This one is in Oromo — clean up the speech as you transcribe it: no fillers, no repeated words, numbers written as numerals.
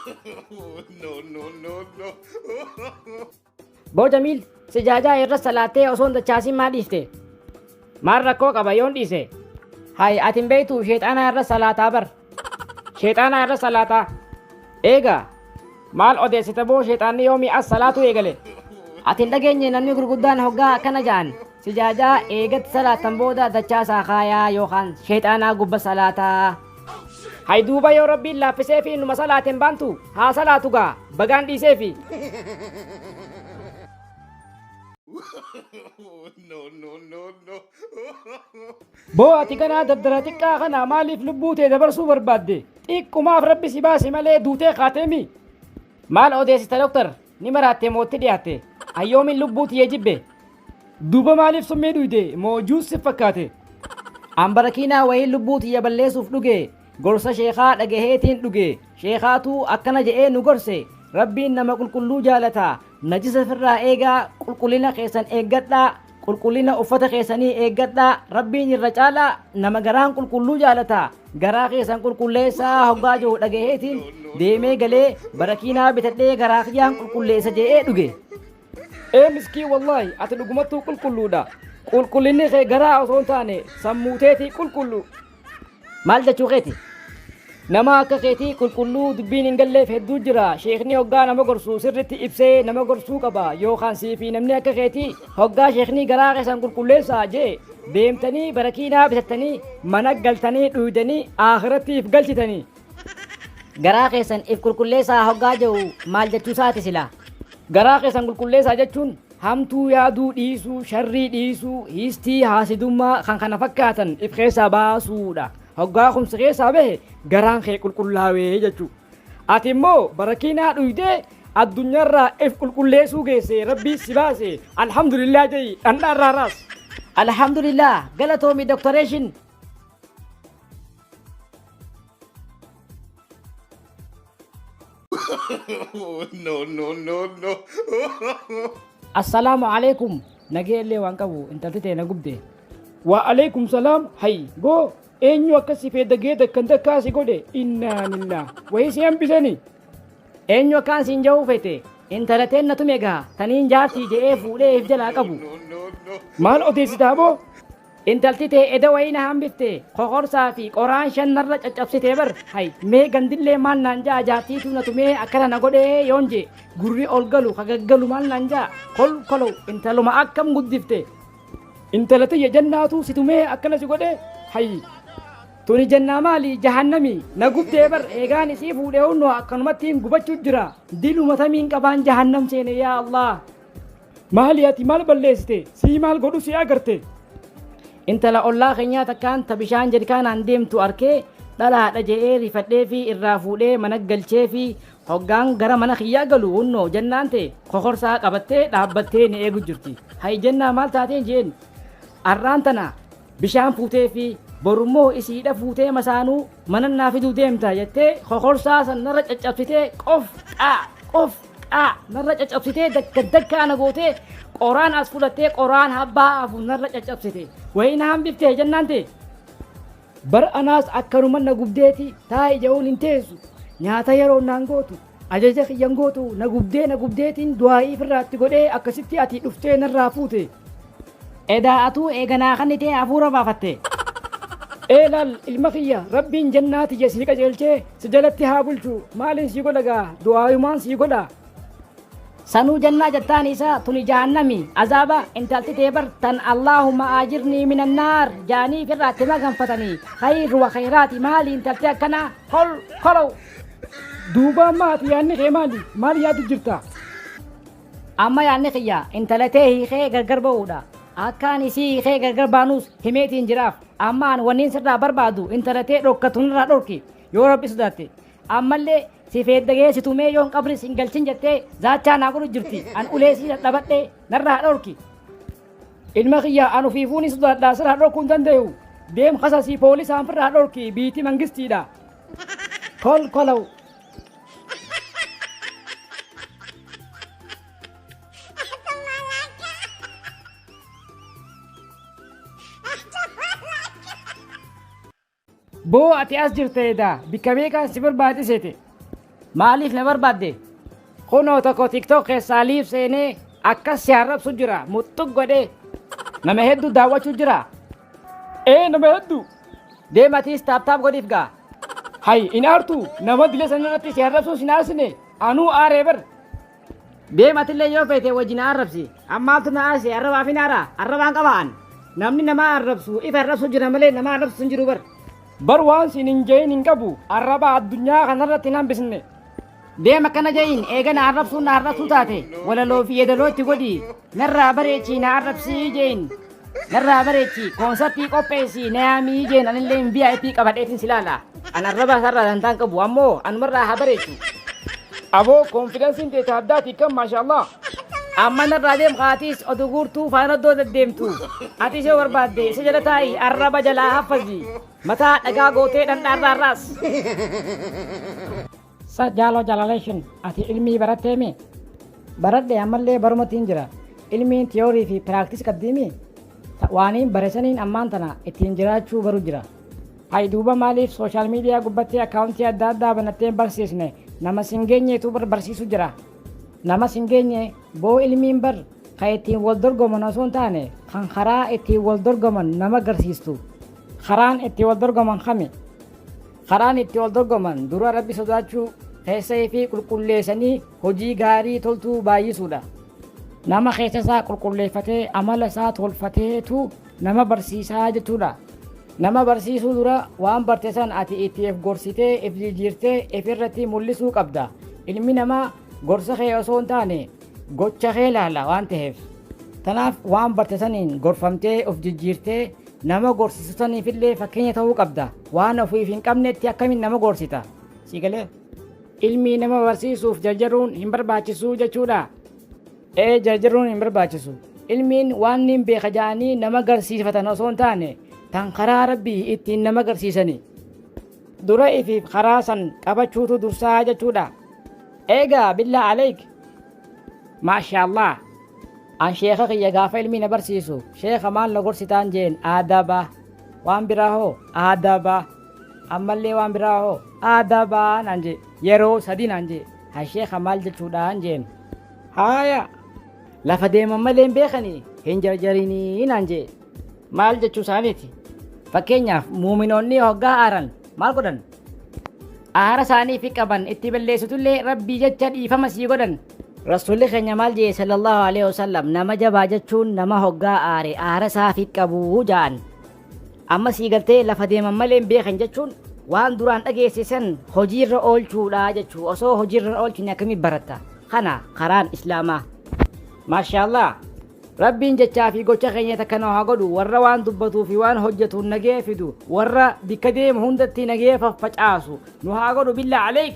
No, no, no, no. Boo Jamiil, sijaajaa irra salaattee osoo hin dachaasin maa dhiifte? Maal rakkoo qaba yoon dhiise? Hay ati hin beektu sheexaanaa irra salaataa bar. Sheexaanaa irra salaataa. Eegaa maal odeessita boo sheexaanni yoomii as salaatuu eegale? Ati hin dhageenye namni gurguddaan hoggaa akkana ja'an sijaajaa eegatti salaattan booda dachaasaa kaayaa yookaan sheexaanaa gubba salaataa. Hay duuba yoo rabbiin laaffiseefi numa salaate hin baantu haa salaatu gaa bagaan dhiiseefi. No, no, no, no. Boo ati ganaa dardara xiqqaa kana maaliif lubbuu tee dabarsuu barbaadde? Xiqqumaaf rabbi si baase malee duutee kaateemi. Maal odeessita doktar? Ni maraatte moo itti dhiyaatte? An yoomin lubbuu tiyya jibbe? Duuba maaliif summii dhuyde moo juus si fakkaate? An barakiinaa wayiin lubbuu tiyya balleessuuf dhuge. Gorsa sheekhaa dhagaheetiin dhuge. Sheekhaatu akkana je'ee nu gorse. Rabbiin nama qulqulluu jaalata. Najisa firraa eegaa, qulqullina keessan eeggadhaa, qulqullina uffata keessanii eeggadhaa. Rabbiin irra caalaa nama garaan qulqulluu jaalata. Garaa keessan qulqulleessaa hoggaa jiru dhagaheetiin deemee galee barakiinaa bitadhee garaa kiyyaan qulqulleessa je'ee dhuge. Ee miskiin wallaahi ati dhugumattuu qulqulluudha. Qulqullinni kee garaa osoo hin taane sammuu teetii qulqullu. Maal jechuu keeti? Nama akka keetii qulqulluu dubbiin hin galleef hedduu jira. Sheekni hoggaa nama gorsu sirritti ibsee nama gorsuu qaba. Yookaan sii fi namni akka keetii hoggaa sheekni garaa keessan qulqulleessaa jee deemtanii barakiinaa bitattanii mana galtanii dhuydanii aakiratti if galchitanii. Garaa keessan if qulqulleessaa hoggaa jedhu maal jechuu isaati silaa? Garaa keessan qulqulleessaa jechuun Hamtuu yaaduu dhiisuu, sharrii dhiisuu, hiistii, haasidummaa kan kana fakkaatan if keessaa baasuudha. Hoggaa kun si keessaa bahe garaan kee qulqullaawee jechuu. Ati immoo barakiinaa dhuydee addunyaarraa if qulqulleessuu geesse rabbii si baase alhamdulillah je'i dhandhaarraa raas. Alhamdulillah galatoomi doktoreeshin. No, no, no, no. Assalaamu alaikum. Nagee illee waan qabu intalti tee na gubde. Wa alaikum salaam hay boo eenyu akka si feedagee dakkan dakkaa si godhe innaa lillah wayii si hambisani. Eenyu akkaan siin ja'uu feete intala teen na tume gaa taniin jaartii je'ee fuudhee if jalaa qabu. No, no, no. Maal odeessitaa boo? Intalti tee eda wayii na hambifte kokorsaa fi qoraan shan narra caccabsitee bar hay mee gandillee maal naan ja'a jaartiitu na tumee akkana na godhee yoon jee gurri ol galu ka gaggalu maal naan ja'a kol kolow intaluma akkam guddifte. Intala tiyya jannaatu si tumee akkana si godhe hay tuni jannaa maali jahannami na gubdee bar eegaan isii fuudhee hunnoo akkanumattiin gubachuu jira diluma tamiin qabaan jahannam seene yaa Allah. Maali ati maal balleessite? Sii maal godhu si agarte? Intala ollaa keenyaa takkaan ta bishaan jerkaanaan deemtu arkee dhalaadha je'ee rifadhee fi irraa fuudhee mana galchee fi hoggaan gara mana kiyyaa galu hunnoo jennaan ta'e kokorsaa qabattee dhaabbattee ni eegu jirti. Hay jennaa maal taateen jeen arraan tana bishaan fuutee fi borummoo isiidha fuutee masaanuu mana naa fiduu deemta jettee kokorsaa san narra caccabsitee qof qaa qof qaa narra caccabsitee dakka dakkaa na gootee qoraan as fudhattee qoraan habbaa afu narra caccabsite wayii na hambiftee jennaan ta'e. Bar anaas akkanuma na gubdeeti taa'i ja'uun hin teessu nyaata yeroo naan gootu ajaja kiyyan gootu na gubdee na gubdeetiin du'aa'ii ifirraatti godhee akkasitti ati dhuftee narraa fuute. Edaa atuu eega naa kannitee hafuura baafatte. Ee laal ilma kiyya rabbiin jannaa tiyya sii qajeelchee si jalatti haa bulchu maaliin sii godha gaa du'aayumaan sii godha. Sanuu jannaa jettaan isaa tuni jahannami azaaba intalti tee bar tan Allaahumma aajirnii minan naar jaanii firraa itti maganfatanii khayru wa khayraati maali intalti akkanaa kol kolow. Duuba amma ati yaanni kee maali maal yaadu jirta? Amma yaanni kiyya intala tee hiikee gargar ba'uudha. Akka ani isii hiikee gargar baanuus himeetiin jiraaf. Amma an wanniin sirraa barbaadu intala tee dhorkatu narraa dhorki yoo rabbi sodaatte. Ammallee si feeddagee si tumee yoon qabri sin galchin jettee zaachaa naa godhu jirti. An ulee sii dadhabadhee narraa dhorki. Ilma kiyya an ufiifuu ni sodaadhaa sirraa dhorkuu hin danda'u. Deem kasasii poolisaan firraa dhorki biitii mangistiidha. Kol kolaw. Boo ati as jirta edaa bikka meeqaan si barbaadisete. Maaliif na barbaadde? Kunoo tokko TikTok keessaa live seenee akkas si arrabsu jira muxxuq godhee. Nama hedduu daawwachuu jira. Ee, nama hedduu. Deematiis tap tap godhiif gaa. Hay, in aartu? Nama dila san irratti si arrabsuu sin aarsine? Anuu aaree bar. Deematillee yoo feete wajjin arrabsi. Ammaaltu na aarse? Arrabaaf hin aara? Arrabaan qaba'an. Namni nama arrabsu ifa arrabsu jira malee nama arrabsu hin jiru bar. Bar waan siin hin jehin hin qabu. Arraba addunyaa kanarratti hin hambisne. Deema akkana jehin, eegana arrabsuun na arrabsuu taate walaloo fi yeedaloo itti godhi, narraa bareechii na arrabsii jehin. Narraa bareechi, koonsartii qopheessii na yaamii jeen, anillee hin VIP qabadheetin si laala. An arraba sarraa dantaan qabu, ammoo anumarraa haa bareechu. Aboo, confidenceiin teete addaati kan, maashaallah. Amma narraa deem kaatiis oduu guurtuu faana iddoo deddeemtu. Atis yoo barbaadde isa jala taa'i, arraba jalaa haffazi. Mataa dhagaa gootee dhandhaarraa irraas. Sa jaaloo jaalaleeshin, ati ilmii baratteemi? Baradhe, ammallee barumattiin jira. Ilmiin theory fi practice qabdiimi? Waaniin baresaniin ammaan tana ittiin jiraachuu baru jira. Hay, duuba maaliif social media gubbatti accountii adda addaa banattee hin barsiisne? Nama sin geenyeetu bar barsiisu jira. Nama sin geenye boo. Ilmiin bar kan ittiin wal dorgoman osoo hin taane kan karaa ittiin wal dorgoman nama agarsiistu. Karaan ittiin wal dorgoman kami? Karaan itti wal dorgoman dura Rabbi sodaachuu, keessa fi qulqulleessanii hojii gaarii toltuu baay'isuudha. Nama keessa isaa qulqulleeffatee amala isaa tolfateetu nama barsiisaa jechuudha. Nama barsiisuu dura waan barte san ati itti if gorsitee, if jijjiirtee, if irratti mul'isuu qabda. Ilmi namaa gorsa kee osoo hin taane gocha kee laala waan ta'eef. Tanaaf waan barte saniin gorfamtee of jijjiirtee nama gorsisu saniifillee fakkeenya ta'uu qabda. Waan ofiif hin qabnetti akkamiin nama gorsita? Si galee? Ilmi nama barsiisuuf jarjaruun hin barbaachisu jechuudha. Ee, jarjaruun hin barbaachisu. Ilmiin waan niin beeka ja'anii nama garsiifatan osoo hin taane tan karaa Rabbii ittiin nama garsiisani. Dura ifiif karaa san qabachuutu dursaa jechuudha. Eegaa billaa aleek. Maashaallah. An sheeka kiyya gaafa ilmii na barsiisu, "Sheeka, maal na gorsitaan?" jeen, "Adaba. Waan biraa hoo?" "Adaba. Ammallee waan biraa hoo?" "Adaba" naan jee. Yeroo sadi naan jee. "Ha sheeka, maal jechuudhaan?" jeen. "Haaya, lafa deeman malee hin beekanii hin jarjarinii" naan jee. Maal jechuu isaaniiti? Fakkeenyaaf, muuminoonni hoggaa aaran maal godhan? Aara isaanii fi qaban itti balleessitullee Rabbii jecha dhiifama sii godhan. Rasuulli keenya maal jee, sallallahu alaihi wasallam? Nama jabaa jechuun nama hoggaa aare aara isaa fi qabu ja'an. Amma sii galtee? Lafa deeman malee hin beekan jechuun waan duraan dhageessisan hojiirra oolchuudha jechuu. Osoo hojiirra oolchine akkamiin baratta? Kana karaan Islaamaa. Maashaallah. Rabbiin jechaa fi gocha keenya takka nu haa godhu. Warra waan dubbatuu fi waan hojjetuun nagee fidu, warra bikka deemu hundatti nagee faffacaasu nu haa godhu, billaa aleek.